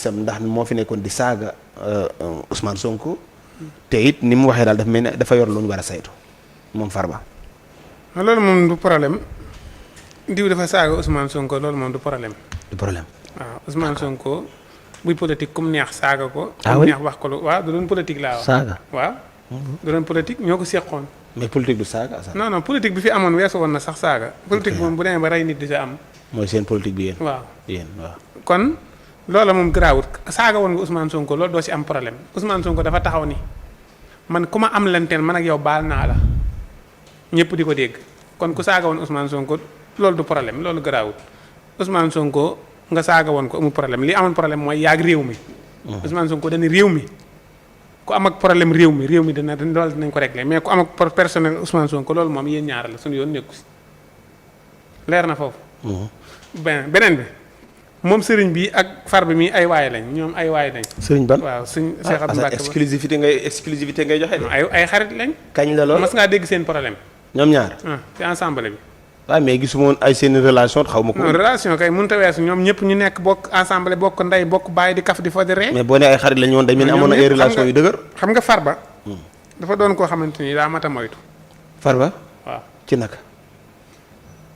gis-gisam ndax moo fi nekkoon di saaga Ousmane Sonko te it ni mu waxee daal dafa mel ne dafa yor lu ñu war a saytu moom Farba. loolu moom du problème diw dafa saaga Ousmane Sonko loolu moom du problème. du problème. waaw Ousmane Sonko buy politique kum neex saaga ko. ah kum neex wax ko lu waaw du doon politique laa wax. saaga waaw. du doon politique ñoo ko seqoon. mais politique du saaga sax. non politique bi fi amoon weesu woon na sax saaga. politique moom bu demee ba rey nit di sa am. mooy seen politique bi yéen. waaw waaw. kon loola moom garaawut saaga woon nga Ousmane Sonko loolu doo si am problème Ousmane Sonko dafa taxaw ni man ku ma am lanteel man ak yow baal naa la ñëpp di ko dégg kon ku saaga woon Ousmane Sonko loolu du problème loolu garaawut Ousmane Sonko nga saaga woon ko amul problème li amoon problème mooy yaag réew mi. Ousmane Sonko dañu réew mi. ku am ak problème réew mi loolu dinañ ko régler mais ku am ak personnel Ousmane Sonko loolu moom yéen ñaar la suñu yoon nekku si leer na foofu. beneen bi moom sëriñ bi ak Farba mi ay waay lañ ñoom ay waay lañ. sëriñ ban waaw suñ Cheikh Abdou Mbacke exclusivité ngay joxe de. ay xarit lañ. kañ la lool mas ngaa dégg seen problème. ñoom ñaar. ci ensemble bi. waaw mais gisuma woon ay seen relation xaw ma ko. non relation kay mënut a weesu ñoom ñëpp ñu nekk bokk ensemble bokk ndey bokk bàyyi di kaf di fa di ree. mais boo nee ay xarit lañu woon dañ mel ni amoon na ay relation yu dëgër. xam nga Farba. dafa doon koo xamante ni daa mat a moytu. Farba. waaw ci naka.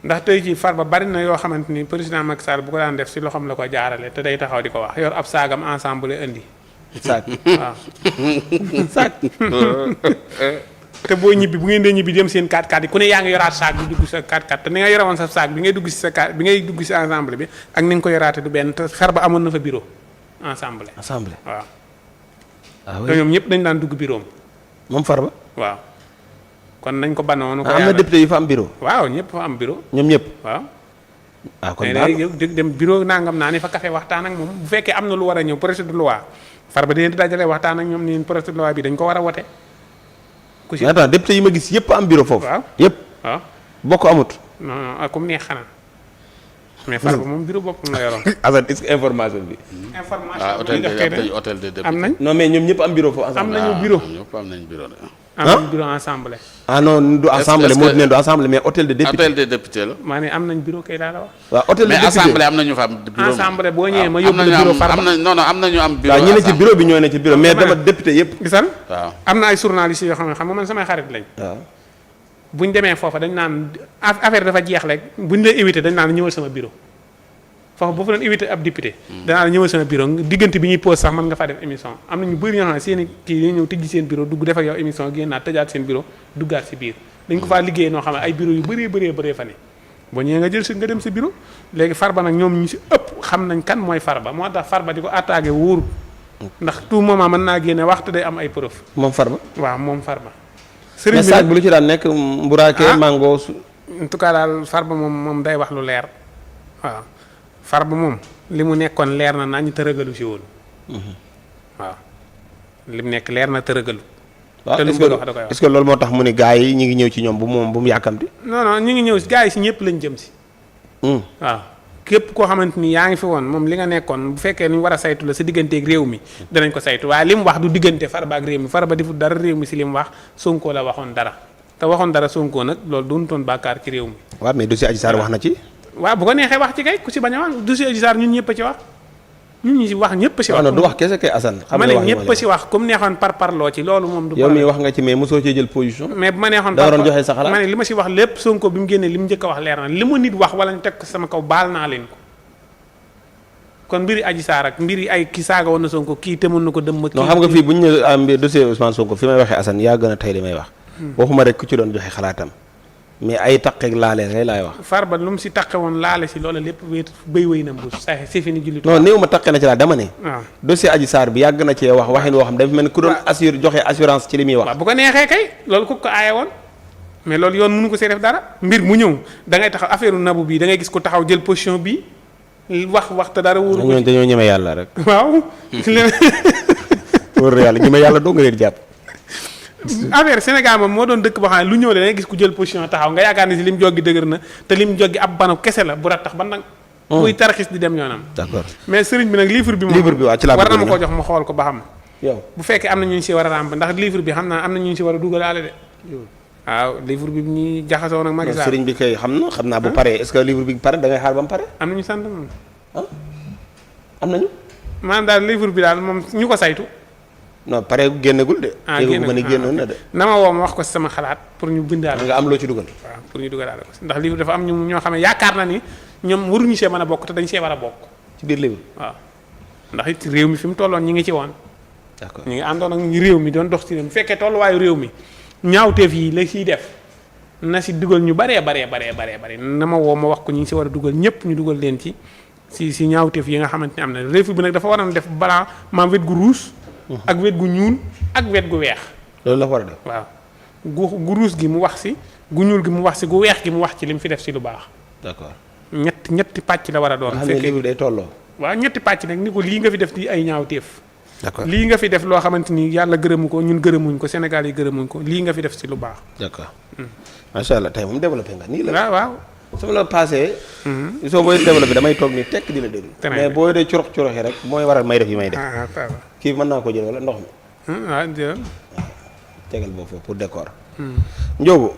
ndax tey jii Farba bari na yoo xamante ni président Macky Sall bu ko daan def si loxoom la ko jaarale te day taxaw di ko wax yor ab saagam ensemble indi. saag waaw. saag. te boo ñibbi bu ngeen dee ñibbi dem seen 4x4 yi ku ne yaa ngi yoraat saag bi dugg sa 4x4 te ni nga yore woon sa saag bi ngay dugg si sa 4 bi ngay dugg si ensemble bi ak ni nga ko yoraate du benn te Farba amoon na fa bureau ensemble. waaw. ah te ñoom ñëpp dañ daan dugg bureau moom Farba. waaw. kon nañ ko banoonu. ko am na député yu fa am bureau. waaw ñëpp fa am bureau. ñoom ñëpp. waaw. kon daal dem bureau nangam naa ni fa café waxtaan ak moom bu fekkee am na lu war a ñëw projet de loi Farba dinañ di dajale waxtaan ak ñoom ni projet de loi bi dañ ko war a wote. ku si attends député yi ma gis yëpp am bureau foofu. waaw yëpp. waaw. bokk amut. non comme neex xanaa. mais Farba moom bureau boppam la yoroon. Assane est-ce que information bi. hôtel de député am nañ. non mais ñoom ñëpp am bureau foofu. am nañu bureau ñëpp am nañ bureau de. am nañ bureau ensemble. ah non du assemblée moo ne du assemblée mais hôtel de député. hôtel de député la. maa ne am nañ bureau kay daa la wax. waaw hôtel de mais député assemblée am nañu fa am bureau. assemblée boo ñëwee ma yóbbu la bureau Farba. am nañu am bureau. waaw ñi ne ci bureau bi ñoo ne ci bureau mais dama député yëpp. gisal waaw am na ay journalistes yoo xam nga man samay xarit lañ. waaw. buñ demee foofa dañ naan affaire dafa jeex rek buñ la éviter dañ naan ñëwal sama bureau foofu boo fa doon éviter ab député. danaa la ñëwal sama bureau diggante bi ñuy pause sax mën nga faa def émission am na ñu bëri ñoo xam ne seen i kii yi ñëw tëjji seen bureau dugg def ak yow émission génnaat tëjaat seen bureau duggaat si biir dañ ko faa liggéey noo xam ne ay bureau yu bëree fa ne boo ñëwee nga jël si nga dem si bureau léegi Farba nag ñoom ñu si ëpp xam nañ kan mooy Farba moo tax Farba di ko attaqué wóoru ndax tout moment mën naa génne waxtu day am ay preuve moom Farba. waaw moom Farba. sëriñ bi saag bu lu ci daan nekk mburaake mango. en tout cas daal Farba moom day wax lu leer waaw Farba moom li mu nekkoon leer na nañ te rëgalu si woon waaw li mu nekk leer na te rëgalu. te lu mu bëgg wax da koy wax est-ce que loolu moo tax mu ne gars yi ñu ngi ñëw ci ñoom bu mu yàkkamti. non ñu ngi ñëw si gars yi si ñëpp lañ jëm si. waaw képp koo xamante ni yaa ngi fi woon moom li nga nekkoon bu fekkee ni ñu war a saytu la sa digganteeg réew mi danañ ko saytu waaye li mu wax du diggante Farba ak réew mi Farba defut dara réew mi si li mu wax Sonko la waxoon dara te waxoon dara Sonko nag loolu doonutoon bàkkaar ci réew mi. waaw mais dossier Adji Sarr wax na ci. waaw bu ko neexee wax ci kay ku si bañ a wax dossier Adji Sarr ñun ñëpp a ci wax ñun ñi si wax ñëpp a si wax. non du wax kese kay Assane. xam nga ñëpp a si wax comme neexoon parloo ci loolu moom. du yow mii wax nga ci mais mosoo cee jël position. mais bu ma neexoon da waroon joxe sa xalaat ma ne li ma si wax lépp Sonko bi mu génnee li mu njëkk a wax leer na li ma nit wax wala ñu teg ko sama kaw baal naa leen ko kon mbiri Adji Sarr ak mbiri ay ki saaga woon na Sonko kii te mën na ko dem. non xam nga fii bu ñu ñëwee am dossier Ousmane Sonko fi may waxee Assane yaa gën a tey li may wax. waxuma rek ku ci doon joxe xalaatam mais ay taqeeg laale rek laay wax. Farba lu mu si taqe woon laale si loolu lépp béy wéy na mbuus saa si fi ni jullit. non néew ma taqe na ci laa dama ne. waaw dossier Adji Sarr bi yàgg na cee wax waxin woo xam dafa mel ni ku doon joxe assurance ci li muy wax. waaw bu ko neexee kay loolu ku ko aaye woon mais loolu yoon mënu ko see def dara mbir mu ñëw da ngay taxaw affaire nabu bii da ngay gis ko taxaw jël position bi wax te dara wóoru ko dañoo ñeme yàlla rek. waaw. wóor na yàlla ñeme yàlla doo nga leen jàpp. affaire Sénégal moom moo doon dëkk boo xam ne lu ñëw da ngay gis ku jël position taxaw nga yaakaar ne si lim joggi dëgër na te lim joggi ab banu kese la bu rattax ba nag. muy tarxis di dem yoonam. d'accord mais sëriñ bi nag livre bi moom. livre bi waaw ci laa war na ma ko jox ma xool ko ba xam. yow bu fekkee am na ñu si war a ràmb ndax livre bi xam naa am na ñu si war a dugalaale de. waaw livre bi ñuy jaxasoo nag Macky Sall. sëriñ bi kay xam naa bu paree est-ce que livre bi pare da ngay xaar ba mu pare. am na ñu sant moom. am nañu. maanaam daal livre bi daal moom ñu ko saytu. non pare génnagul de. génn ma ni génnoon na de. na ma woo ma wax ko si sama xalaat pour ñu bindaal. nga am loo ci dugal. waaw pour ñu dugalaale ko ndax livre dafa am ñu ñoo xam ne yaakaar na ni ñoom waruñu see mën a bokk te dañ see war a bokk. ci biir livre. waaw ndax it réew mi fi mu tolloon ñi ngi ci woon. d'accord ñu ngi àndoon ak ñu réew mi doon dox ci réew mi bu fekkee tolluwaayu réew mi ñaawteef yi la siy def na si dugal ñu baree na ma woo ma wax ko ñu ngi si war a dugal ñëpp ñu dugal leen ci si ñaawteef yi nga xamante ne am na réew bi nag dafa war a def balaa maam wet gu ruus. ak wet gu ñuul ak wet gu weex. loolu la war a def. waaw gu ruus gi mu wax si gu ñuul gi mu wax si gu weex gi mu wax ci li mu fi def si lu baax. d'accord ñetti pàcc la war a doon. nga xam ne livre day tolloo. waaw ñetti pàcc nag ni ko lii nga fi def di ay ñaawteef. d'accord lii nga fi def loo xamante ni yàlla gërëmu ko ñun gërëmuñ ko Sénégal yi gërëmuñ ko lii nga fi def si lu baax. d'accord macha allah tey moom développé nga nii la. waaw waaw. su ma la passé. soo booy développé damay toog ni tekk di la déglu. mais boo dee curux curuxi rek mooy waral may def yi may def. kii mën naa ko jël wala ndox mi. waaw jël. tegal boobu pour décor. Ndiogou.